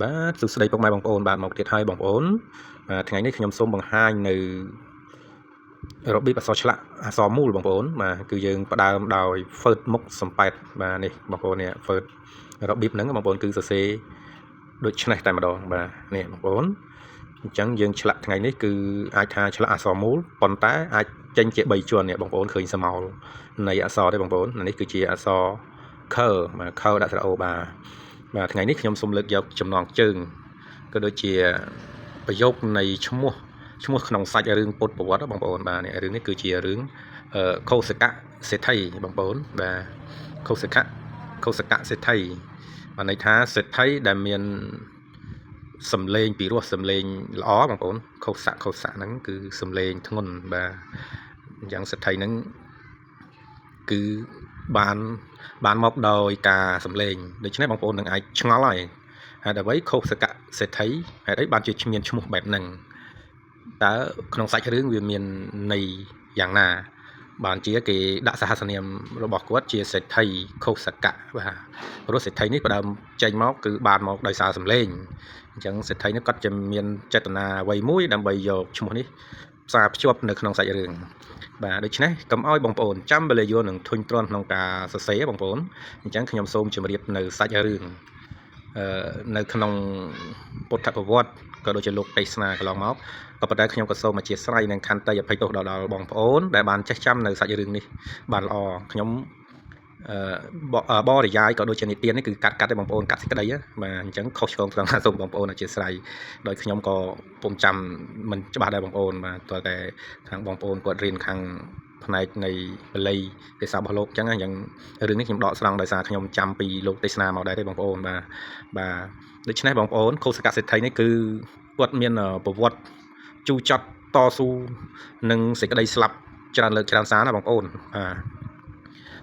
បាទសួស្តីពុកម៉ែបងប្អូនបាទមកទៀតហើយបងប្អូនបាទថ្ងៃនេះខ្ញុំសូមបង្ហាញនៅរបៀបអក្សរឆ្លាក់អក្សរមូលបងប្អូនបាទគឺយើងផ្ដើមដោយហ្វឺតមុខសំប៉ែតបាទនេះបងប្អូននេះហ្វឺតរបៀបហ្នឹងបងប្អូនគឺសរសេរដូចនេះតែម្ដងបាទនេះបងប្អូនអញ្ចឹងយើងឆ្លាក់ថ្ងៃនេះគឺអាចថាឆ្លាក់អក្សរមូលប៉ុន្តែអាចចេញជា3ជាន់នេះបងប្អូនឃើញស្មោលនៃអក្សរទេបងប្អូននេះគឺជាអក្សរខបាទខដាក់ស្រៈអូបាទបាទថ្ងៃនេះខ្ញុំសូមលើកយកចំណងជើងក៏ដូចជាប្រយោគនៃឈ្មោះឈ្មោះក្នុងសាច់រឿងពុទ្ធប្រវត្តិបងប្អូនបាទនេះរឿងនេះគឺជារឿងខោសកៈសេដ្ឋីបងប្អូនបាទខោសកៈខោសកៈសេដ្ឋីបាទន័យថាសេដ្ឋីដែលមានសំលេងពីរោះសំលេងល្អបងប្អូនខោសៈខោសៈហ្នឹងគឺសំលេងធ្ងន់បាទអញ្ចឹងសេដ្ឋីហ្នឹងគឺបានបានមកដោយការសំលេងដូច្នេះបងប្អូននឹងអាចឆ្ងល់ហើយហេតុអ្វីខុសសកៈសេដ្ឋីហេតុអីបានជាមានឈ្មោះបែបហ្នឹងតើក្នុងសាច់រឿងវាមានន័យយ៉ាងណាបានជាគេដាក់សហសនាមរបស់គាត់ជាសេដ្ឋីខុសកៈបាទព្រោះសេដ្ឋីនេះផ្ដើមចេញមកគឺបានមកដោយសារសំលេងអញ្ចឹងសេដ្ឋីនេះគាត់จะមានចេតនាអ្វីមួយដើម្បីយកឈ្មោះនេះផ្សារភ្ជាប់នៅក្នុងសាច់រឿងបាទដូច្នេះកុំឲ្យបងប្អូនចាំវេលាយួរនឹងធុញទ្រាន់ក្នុងការសរសេរបងប្អូនអញ្ចឹងខ្ញុំសូមជម្រាបនៅសាច់រឿងនៅក្នុងពុទ្ធប្រវត្តិក៏ដូចជាលោកទេសនាកន្លងមកក៏ប៉ុន្តែខ្ញុំក៏សូមអធិស្ឋាននិងខន្តីអភ័យទោសដល់បងប្អូនដែលបានចេះចាំនៅសាច់រឿងនេះបានល្អខ្ញុំបរិយាយក៏ដូចជានិទាននេះគឺកាត់កាត់ឲ្យបងប្អូនកាត់សេចក្តីបាទអញ្ចឹងខុសឆ្គងត្រង់ណាសូមបងប្អូនអធិស្ឋានដោយខ្ញុំក៏ពុំចាំមិនច្បាស់ដែរបងប្អូនបាទតើតែខាងបងប្អូនគាត់រៀនខាងផ្នែកនៃបាលីភាសារបស់លោកអញ្ចឹងអញ្ចឹងរឿងនេះខ្ញុំដកស្រង់ដោយសារខ្ញុំចាំពីលោកទេសនាមកដែរទេបងប្អូនបាទបាទដូច្នេះបងប្អូនខុសកសិទ្ធិនេះគឺគាត់មានប្រវត្តិជូរចត់តស៊ូនឹងសេចក្តីស្លាប់ច្រើនលើកច្រើនសារណាបងប្អូនបាទ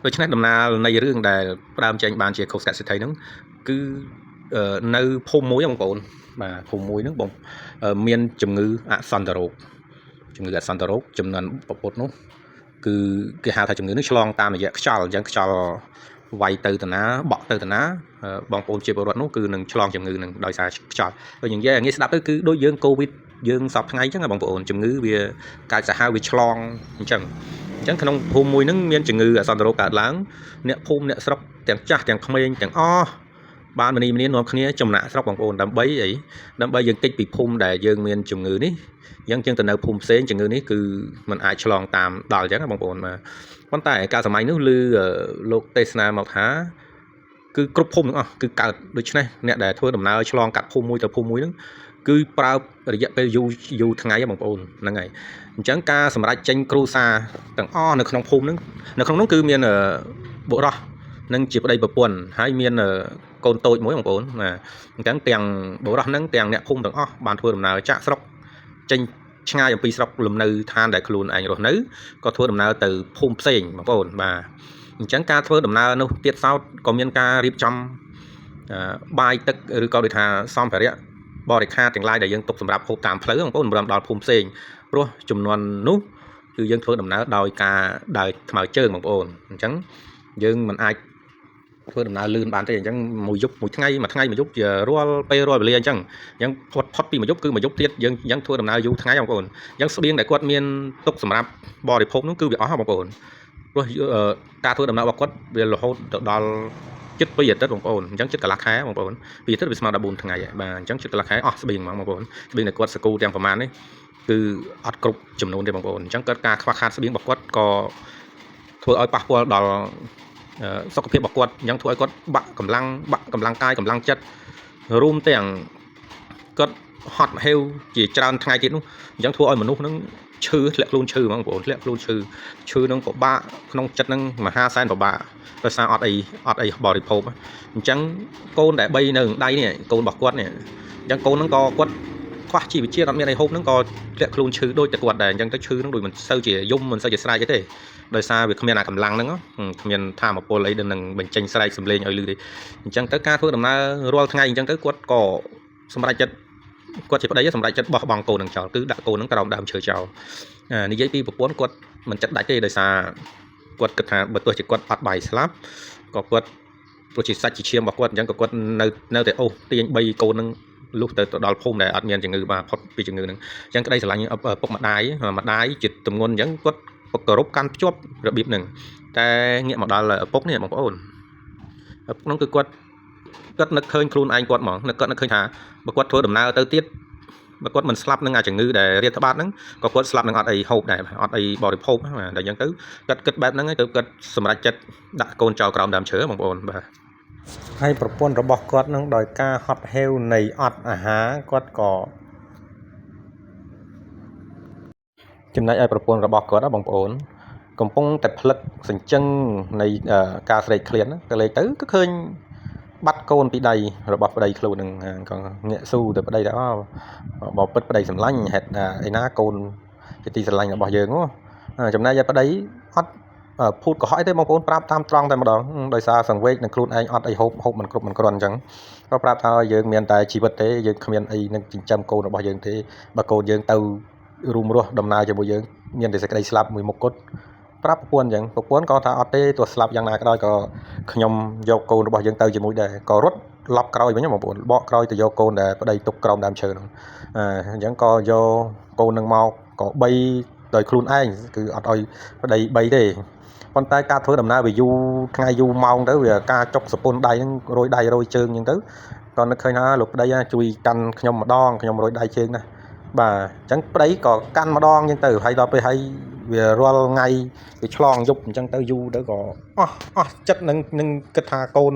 ដូច្នេះដំណើរនៃរឿងដែលផ្ដើមចេញបានជាខុសកសិទ្ធិហ្នឹងគឺនៅភូមិមួយបងប្អូនបាទភូមិមួយហ្នឹងបងមានជំងឺអសន្នរោគជំងឺអសន្នរោគចំនួនពពុទ្ធនោះគឺគេហៅថាជំងឺនេះឆ្លងតាមរយៈខ្យល់អញ្ចឹងខ្យល់វាយទៅតាណាបក់ទៅតាណាបងប្អូនជាពលរដ្ឋនោះគឺនឹងឆ្លងជំងឺនឹងដោយសារខ្យល់ដូចនិយាយឲ្យងាយស្ដាប់ទៅគឺដូចយើងកូវីដយើងសពថ្ងៃអញ្ចឹងបងប្អូនជំងឺវាកាចសាហាវវាឆ្លងអញ្ចឹងអញ្ចឹងក្នុងភូមិមួយហ្នឹងមានជំងឺអសន្នរោគកើតឡើងអ្នកភូមិអ្នកស្រុកទាំងចាស់ទាំងក្មេងទាំងអស់បានមនីមនានាំគ្នាចំណាក់ស្រុកបងប្អូនដើម្បីអីដើម្បីយើងគេចពីភូមិដែលយើងមានជំងឺនេះអញ្ចឹងជាងទៅនៅភូមិផ្សេងជំងឺនេះគឺมันអាចឆ្លងតាមដល់អញ្ចឹងបងប្អូនបាទប៉ុន្តែកាលសម័យនោះឮលោកទេសនាមកថាគឺគ្រប់ភូមិទាំងអស់គឺកើតដូច្នេះអ្នកដែលធ្វើដំណើរឆ្លងកាត់ភូមិមួយទៅភូមិមួយហ្នឹងគឺប្រើរយៈពេលយូរយូរថ្ងៃបងប្អូនហ្នឹងហើយអញ្ចឹងការសម្រេចចេញគ្រូសាទាំងអស់នៅក្នុងភូមិហ្នឹងនៅក្នុងនោះគឺមានបុរសនិងជាប្តីប្រពន្ធហើយមានកូនតូចមួយបងប្អូនណាអញ្ចឹងទាំងបុរសហ្នឹងទាំងអ្នកភូមិទាំងអស់បានធ្វើដំណើរចាក់ស្រុកចេញឆ្ងាយអំពីស្រុកលំនៅឋានដែលខ្លួនឯងរស់នៅក៏ធ្វើដំណើរទៅភូមិផ្សេងបងប្អូនបាទអញ្ចឹងការធ្វើដំណើរនោះទៀតសោតក៏មានការរៀបចំបាយទឹកឬក៏ដូចថាសម្ភារៈបរិខាទាំងឡាយដែលយើងទុកសម្រាប់ហូបតាមផ្លូវបងប្អូនសម្រាប់ដល់ភូមិផ្សេងព្រោះចំនួននោះគឺយើងធ្វើដំណើរដោយការដើរថ្មើរជើងបងប្អូនអញ្ចឹងយើងមិនអាចធ្វើដំណើរលឿនបានទេអញ្ចឹងមួយយប់មួយថ្ងៃមួយថ្ងៃមួយយប់ជារាល់ពេលរាល់វេលាអញ្ចឹងអញ្ចឹងផុតផុតពីមួយយប់គឺមួយយប់ទៀតយើងអញ្ចឹងធ្វើដំណើរយូរថ្ងៃបងប្អូនអញ្ចឹងស្បៀងដែលគាត់មានទុកសម្រាប់បរិភោគនោះគឺវាអស់បងប្អូនព្រោះការធ្វើដំណើររបស់គាត់វារហូតទៅដល់ជិត2អាទិត្យបងប្អូនអញ្ចឹងជិតកន្លះខែបងប្អូន2អាទិត្យវាស្មើ14ថ្ងៃហើយបាទអញ្ចឹងជិតកន្លះខែអស់ស្បៀងហ្មងបងប្អូនស្បៀងដែលគាត់សកូទាំងប្រមាណនេះគឺអត់គ្រប់ចំនួនទេបងប្អូនអញ្ចឹងកើតការខ្វះខាតស្បៀងរបស់គាត់ក៏ធ្វើឲ្យប៉ះពាល់ដល់សុខភាពរបស់គាត់អញ្ចឹងធ្វើឲ្យគាត់បាក់កម្លាំងបាក់កម្លាំងកាយកម្លាំងចិត្តរួមទាំងគាត់ហត់ហេវជាច្រើនថ្ងៃទៀតនោះអញ្ចឹងធ្វើឲ្យមនុស្សនឹងឈឺធ្លាក់ខ្លួនឈឺហ្មងបងប្អូនធ្លាក់ខ្លួនឈឺឈឺនឹងពិបាកក្នុងចិត្តនឹងមហាសែនពិបាកដោយសារអត់អីអត់អីបរិភោគអញ្ចឹងកូនដែល3នៅដៃនេះកូនរបស់គាត់នេះអញ្ចឹងកូនហ្នឹងក៏គាត់ខ្វះជីវជាតិអត់មានអីហូបហ្នឹងក៏ធ្លាក់ខ្លួនឈឺដូចតែគាត់ដែរអញ្ចឹងទៅឈឺហ្នឹងដូចមិនសូវជាយំមិនសូវជាស្រែកទេដោយសារវាគ្មានអាកម្លាំងហ្នឹងគ្មានធម៌ពលអីនឹងបញ្ចេញស្រែកសំឡេងឲ្យឮទេអញ្ចឹងទៅការធ្វើដំណើររាល់ថ្ងៃអញ្ចឹងទៅគាត់ក៏សម្រេចចិត្តគាត់ជាប្តីសម្រេចចិត្តបោះបង់កូននឹងចោលគឺដាក់កូននឹងក្រោមដើមឈើចោលនិយាយពីប្រពន្ធគាត់មិនចិត្តដាច់ទេដោយសារគាត់គិតថាបើទោះជាគាត់អត់បាយស្លាប់ក៏គាត់ ព្រោះជាសាច់ជាឈាមរបស់គាត់អញ្ចឹងក៏គាត់នៅនៅតែអូសទាញ3កូនហ្នឹងលុះទៅទៅដល់ភូមិដែលអត់មានជំងឺបាទផុតពីជំងឺហ្នឹងអញ្ចឹងក្តីស្រឡាញ់ឪពុកម្ដាយម្ដាយជាទម្ងន់អញ្ចឹងគាត់គោរពកាន់ភ្ជាប់របៀបហ្នឹងតែងាកមកដល់ឪពុកនេះបងប្អូនឪពុកហ្នឹងគឺគាត់គាត់នឹកឃើញខ្លួនឯងគាត់ហ្មងនឹកគាត់នឹកឃើញថាបើគាត់ធ្វើដំណើរទៅទៀតបើគាត់មិនស្លាប់នឹងអាជំងឺដែលរាតត្បាតហ្នឹងក៏គាត់ស្លាប់នឹងអត់អីហូបដែរអត់អីបរិភោគបាទតែអញ្ចឹងទៅគាត់គិតបែបហ្នឹងហើយទៅគាត់សម្រេចចិត្តដាក់កូនចោលក្រោមដើមឈើបងប្អូនបាទហើយប្រពន្ធរបស់គាត់នឹងដោយការហត់ហេវនៃអត់អាហារគាត់ក៏ចំណែកឯប្រពន្ធរបស់គាត់ណាបងប្អូនកំពុងតែផ្លឹកសញ្ជឹងនៃការស្រេកឃ្លានទៅលេខទៅក៏ឃើញបាត់កូនពីដៃរបស់ប្តីខ្លួននឹងក៏ងាកស៊ូទៅប្តីថាអូបើពិតប្តីសម្លាញ់ហេតុឯណាកូនជាទីស្រឡាញ់របស់យើងចំណែកឯប្តីអត់ភូតកុហកអីទេបងប្អូនប្រាប់តាមត្រង់តែម្ដងដោយសារសង្វេគនឹងខ្លួនឯងអត់អីហូបហូបមិនគ្រប់មិនគ្រាន់អញ្ចឹងក៏ប្រាប់ថាយើងមានតែជីវិតទេយើងគ្មានអីនឹងចិញ្ចឹមកូនរបស់យើងទេបើកូនយើងទៅរួមរស់ដំណើរជាមួយយើងមានតែសេចក្តីស្លាប់មួយមុខគត់ប្រាប់ប្រពន្ធអញ្ចឹងប្រពន្ធក៏ថាអត់ទេទោះស្លាប់យ៉ាងណាក៏ដោយក៏ខ្ញុំយកកូនរបស់យើងទៅជាមួយដែរក៏រត់ឡប់ក្រោយវិញបងប្អូនបកក្រោយទៅយកកូនដែលប្តីទុកក្រោមដើមឈើហ្នឹងអញ្ចឹងក៏យកកូននឹងមកក៏បីដោយខ្លួនឯងគឺអត់ឲ្យប្តីបីទេប៉ុន្តែការធ្វើដំណើរវាយូរថ្ងៃយូរម៉ោងទៅវាការចុកសពុនដៃហ្នឹងរយដៃរយជើងអញ្ចឹងទៅក៏នឹកឃើញថាលោកប្តីជួយកាន់ខ្ញុំម្ដងខ្ញុំរយដៃជើងណាបាទអញ្ចឹងប្តីក៏កាន់ម្ដងអញ្ចឹងទៅហើយដល់ពេលហើយវារាល់ថ្ងៃវាឆ្លងយប់អញ្ចឹងទៅយូរទៅក៏អស់អស់ចិត្តនឹងនឹងគិតថាកូន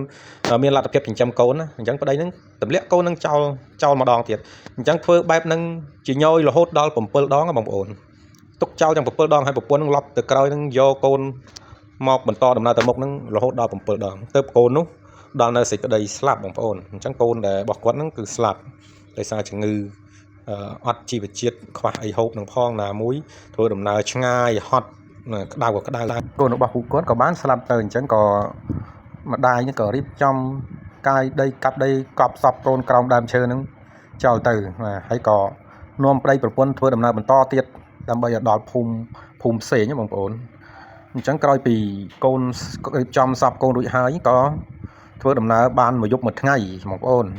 មានលទ្ធភាពចិញ្ចឹមកូនណាអញ្ចឹងប្តីនឹងទម្លាក់កូននឹងចោលចោលម្ដងទៀតអញ្ចឹងធ្វើបែបហ្នឹងជាញយរហូតដល់7ដងបងប្អូនទុកចោលទាំង7ដងហើយប្រពន្ធនឹងឡប់ទៅក្រោយនឹងយកកូនមកបន្តដំណើរទៅមុខនឹងរហូតដល់7ដងទៅកូននោះដល់នៅសេចក្តីស្លាប់បងប្អូនអញ្ចឹងកូនដែលរបស់គាត់នឹងគឺស្លាប់ដោយសារជំងឺអត់ជីវជាតិខ្វះអីហូបនឹងផងណាមួយធ្វើដំណើរឆ្ងាយហត់ក្តៅក៏ក្តៅកូនរបស់ពួកគាត់ក៏បានស្លាប់ទៅអញ្ចឹងក៏ម្ដាយនេះក៏រៀបចំកាយដីកាប់ដីកប់សពកូនក្រោមដើមឈើហ្នឹងចោលទៅបាទហើយក៏នាំប្តីប្រពន្ធធ្វើដំណើរបន្តទៀតដើម្បីឲ្យដល់ភូមិភូមិផ្សេងបងប្អូនអញ្ចឹងក្រោយពីកូនរៀបចំសពកូនរួចហើយក៏ធ្វើដំណើរបានមួយយប់មួយថ្ងៃបងប្អូន។